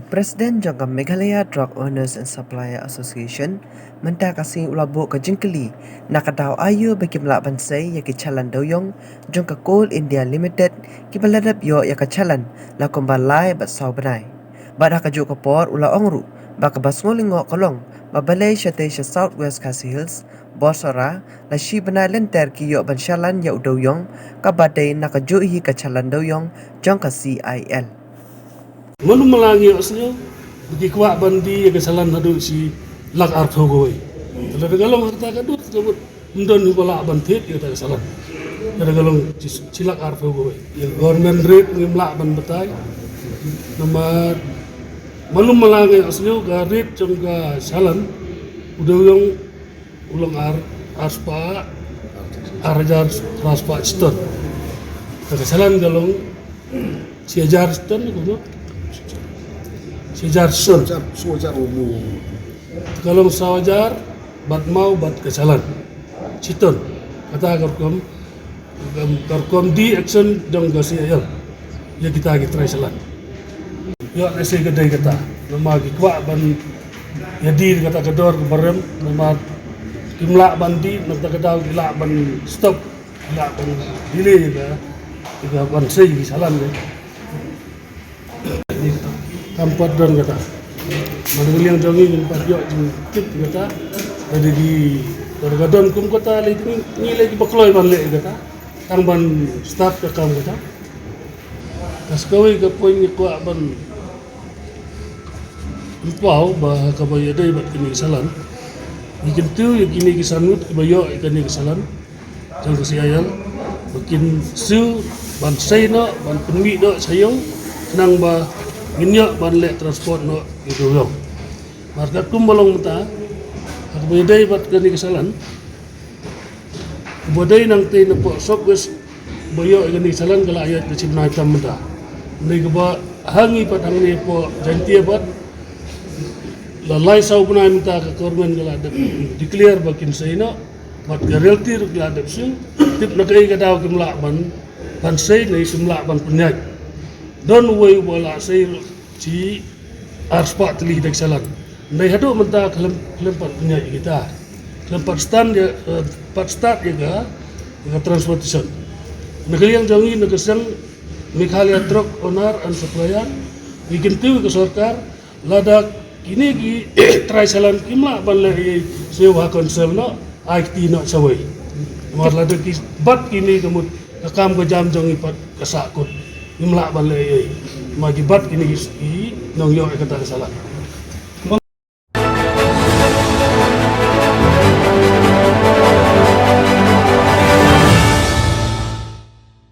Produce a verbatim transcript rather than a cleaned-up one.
President jong ka Meghalaya Drug Owners and Supplier Association mynta ka sngi u la buh ka jingkylli na ka daw aïu ba kim lah ban sei ïa ki chalan dewïong jong ka Coal India Limited kiba la dep ïoh ïa ka chalan la kumba lai bad saw bnai. Bad ha kajuh ka por u la ong ruh ba kaba sngewlyngngoh ka long ba balei shatei sha South West Khasi Hills, Bawsora, la shi bnai lynter ki ïoh ban chalan ïa u dewïong kaba dei na kajuh hi ka chalan dewïong jong ka C I L. Mano mala ngi ïohsngew ba ki kwah ban die ïa ka chalan haduh shi lak arphew kawei. Te lada ka long ha kata ka dur ka mut ym don uba lah ban thied ïa kata ka chalan. Lada ka long shi, shi lak arphew kawei. Ïa government rate ngim lah ban batai. Namar mano mala ngi ïohsngew ka rate jong ka chalan u dewïong u long ar, ar spah, ar hajar phra spah shiton. Te ka chalan ka long shi hajar shiton, kumno? Shi hajar shiton. Hajar, shi hajar u mu. Ka long saw hajar bad maw bad ka chalan shiton. Kata ka rukom, ka rukom die action jong ka C I L ïa kita ki trai chalan. Ïoh lehse ka dei kata. Namar ki kwah ban ïa die kata ka dor kaba rem, namar kim lah ban die, na kata ka daw ki lah ban stop, ki lah ban delay ka, ka ban sei ki chalan ka. Kam pat don kata. Mano liang jong ngi ngim pat ïoh jingtip kata. Lada ki, lada ka don kum kata lei, ngi lei kiba kloi ban leh kata. Tang ban start ka kam kata. Ka sa kawei ka point ngi kwah ban pynpaw ba ha kaba ïadei bad kine ki chalan, ngi kyntiew ïa kine ki san ngut kiba ïoh ïa kane ka chalan jong ka C I L ba kin siew ban sei noh, ban pynmih noh sha ïew, khnang ba ngin ïoh ban leh transport noh ïa u dewïong. Namar katkum ba long mynta, ha kaba ïadei bad kane ka chalan, uba dei nangtei napoh South West ba ïoh ïa kane ka chalan ka la ïaid da shi bnai tam mynta. Hynrei kaba ha ngi pat hangne hapoh Jaintia pat, la lai saw bnai mynta ka government ka la dep declare ba kin sei noh, bad ka reality ruh ka la dep siew. Tip na kaei ka daw kim lah ban, ban sei ne kim lah ban pynïaid. Don uwei uba la sei ruh shi ar spah tylli da ka chalan. Hynrei haduh mynta khlem, khlem pat pynïaid ïa kita. Khlem pat start ïa, eh, pat start ïa ka, ïa ka transportation. Na ka liang jong ngi na ka seng Meghalaya Truck Owner and Supplier, ngi kyntiew ïa ka sorkar, lada kine ki trai chalan kim lah ban leh ei ei sha ïew ha council noh, ai kti noh shawei. Namar lada ki bat kine ka mut ka kam ka jam jong ngi pat ka sahkut. Ngim lah ban leh ei ei. Namar ki bat kine ki, ki nongïoh ïa kata ka chalan.